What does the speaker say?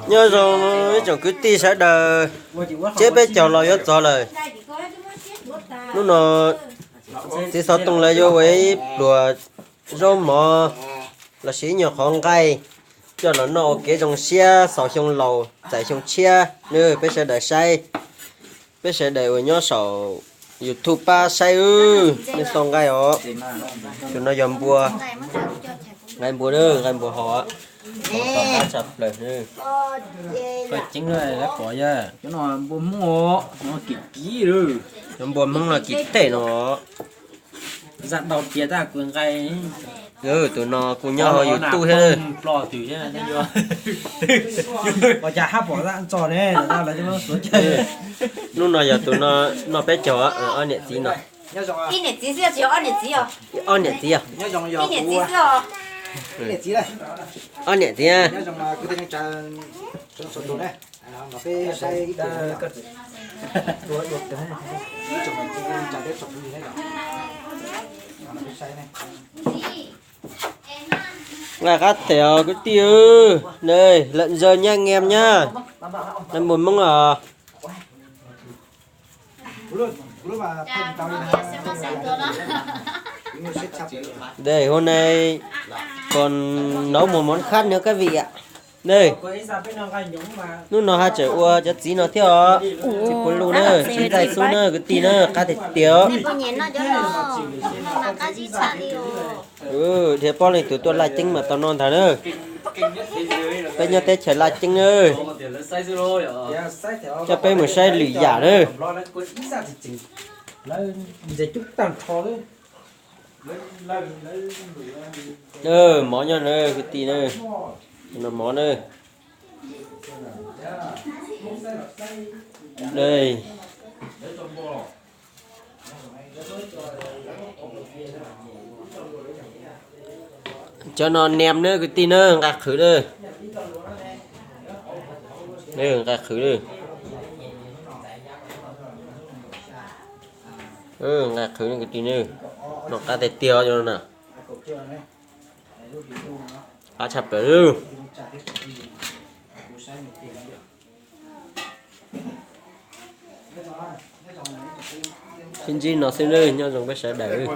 Nyob zoo ib tsoom kwv tij sawv daws, tsiab peb caug los yuav txog lawm. Hnub no txiv xov tooj lawv yuav ua ib pluas zaub mov lossis ib nyuag qhov nqaij coj los noj ua kev zoo siab xaus xyoo laus txais xyoo tshiab na peb sawv daws saib. Peb sawv daws uas nyob saum YouTube pab saib, nej xauj nqaij os. Tus no yog npua, nqaij npua, nqaij npua hos, tom qab tshaj plaws. Npua Hmoob no kim teg no. Tus no kuj nyob hauv YouTube thiab. Hnub no yog tus no noj peb caug, ob niam txiv no. Ob niam txiv, ob niam txiv. Ob niam txiv. Nqa qab tes os kwv tij. Lợn rừng nhá anh em nhá. Npua Hmoob os. Đây, hôm nay còn nấu một món khác nữa các vị ạ. Đây. Hnub no haj tseem ua cov txiv no thiab os. Txiv puav lug na, txiv nqaij xub na kwv tij na, qab tiag tiag. Dhia paub leej twg tuaj laj ceeb mas tau noj ntag na. Peb nyob teb chaws laj ceeb na. Coj peb mus saib lwm yam na. Mov nyob na kwv tij na. Mov na. Đây. Cov no nem na kwv tij na, nqaij qhwv na. Nqaij qhwv na. Nqaij qhwv na kwv tij na. Noj qab tiag tiag cov no na. Qab tshaj plaws. Sib ntsib no xwb nawb, nyob zoo peb sawv daws.